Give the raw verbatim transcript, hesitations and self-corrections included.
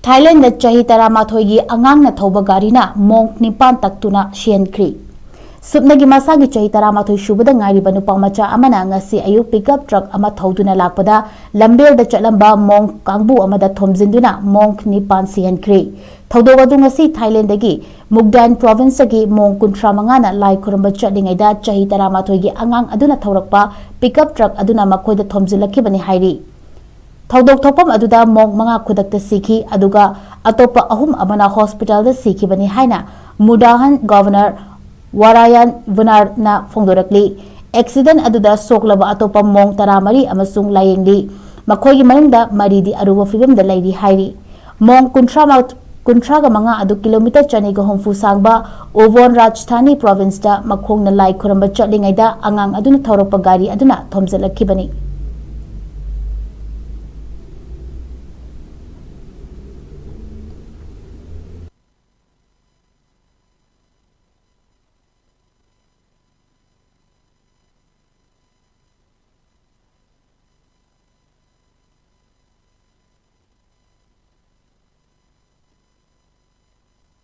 Thailand ꯆꯍꯤ ꯇꯔꯥꯃꯥꯊꯣꯏꯒꯤ ꯑꯉꯥꯡꯅ ꯊꯧꯕ ꯒꯥꯔꯤꯅ ꯃꯣꯡ ꯅꯤꯄꯥꯟ ꯇꯛꯇꯨꯅ ꯁꯤꯍꯟꯈ꯭ꯔꯤ꯫ ꯁꯨꯞꯅꯒꯤ ꯃꯁꯥꯒꯤ ꯆꯍꯤ ꯇꯔꯥꯃꯥꯊꯣꯏ ꯁꯨꯕꯗ ꯉꯥꯏꯔꯤꯕ ꯅꯨꯄꯥ ꯃꯆꯥ ꯑꯃꯅ ꯉꯁꯤ ꯑꯌꯨꯛ ꯄꯤꯛꯑꯞ ꯇ꯭ꯔꯛ ꯑꯃ ꯊꯧꯗꯨꯅ ꯂꯥꯛꯄꯗ ꯂꯝꯕꯦꯜꯗ ꯆꯠꯂꯝꯕ ꯃꯣꯡ ꯀꯥꯡꯕꯨ ꯑꯃꯗ ꯊꯣꯝꯖꯤꯟꯗꯨꯅ ꯃꯣꯡ ꯅꯤꯄꯥꯟ ꯁꯤꯍꯟꯈ꯭ꯔꯤ꯫ ꯊꯧꯗꯣꯛ ꯑꯗꯨ ꯉꯁꯤ ꯊꯥꯏꯂꯦꯟꯗꯒꯤ ꯃꯨꯛꯗꯥꯟ ꯄ꯭ꯔꯣꯚꯤꯟꯁꯇꯒꯤ ꯃꯣꯡ ꯀꯨꯟꯊ꯭ꯔꯥ ꯃꯉꯥꯅ ꯂꯥꯏ ꯈꯨꯔꯨꯝꯕ ꯆꯠꯂꯤꯉꯩꯗ ꯆꯍꯤ ꯇꯔꯥꯃꯥꯊꯣꯏꯒꯤ ꯑꯉꯥꯡ ꯑꯗꯨꯅ ꯊꯧꯔꯛꯄ ꯄꯤꯛꯑꯞ ꯇ꯭ꯔꯛ ꯑꯗꯨꯅ ꯃꯈꯣꯏꯗ ꯊꯣꯝꯖꯤꯜꯂꯛꯈꯤꯕꯅꯤ ꯍꯥꯏꯔꯤ꯫ ꯊꯧꯗꯣꯛ ꯊꯣꯛꯐꯝ ꯑꯗꯨꯗ ꯃꯣꯡ ꯃꯉꯥ ꯈꯨꯗꯛꯇ ꯁꯤꯈꯤ, ꯑꯗꯨꯒ ꯑꯇꯣꯞꯄ ꯑꯍꯨꯝ ꯑꯃꯅ ꯍꯣꯁꯄꯤꯇꯥꯜꯗ ꯁꯤꯈꯤꯕꯅꯤ ꯍꯥꯏꯅ ꯃꯨꯗꯥꯍꯟ ꯒꯣꯚꯔꯅꯔ ꯋꯥꯔꯥꯌꯟ ꯕꯨꯅꯥꯔꯅ ꯐꯣꯡꯗꯣꯔꯛꯂꯤ꯫ ꯑꯦꯛꯁꯤꯗꯦꯟ ꯑꯗꯨꯗ ꯁꯣꯛꯂꯕ ꯑꯇꯣꯞꯄ ꯃꯣꯡ ꯇꯔꯥꯃꯔꯤ ꯑꯃꯁꯨꯡ ꯂꯥꯌꯦꯡꯂꯤ꯫ ꯃꯈꯣꯏꯒꯤ ꯃꯅꯨꯡꯗ ꯃꯔꯤꯗꯤ ꯑꯔꯨꯕ ꯐꯤꯕꯝꯗ ꯂꯩꯔꯤ ꯍꯥꯏꯔꯤ꯫ ꯃꯣꯡ ꯀꯨꯟꯊ꯭ꯔꯥ ꯃ-, ꯀꯨꯟꯊ꯭ꯔꯥꯒ ꯃꯉꯥ ꯑꯗꯨ ꯀꯤꯂꯣꯃꯤꯇꯔ ꯆꯅꯤꯒ ꯍꯨꯝꯐꯨ ꯁꯥꯡꯕ ꯎꯕꯣꯟ ꯔꯥꯖꯙꯥꯅꯤ ꯄ꯭ꯔꯣꯚꯤꯟꯁꯇ ꯃꯈꯣꯡꯅ ꯂꯥꯏ ꯈꯨꯔꯨꯝꯕ ꯆꯠꯂꯤꯉꯩꯗ ꯑꯉꯥꯡ ꯑꯗꯨꯅ ꯊꯧꯔꯛꯄ ꯒꯥꯔꯤ ꯑꯗꯨꯅ ꯊꯣꯝꯖꯤꯜꯂꯛꯈꯤꯕꯅꯤ꯫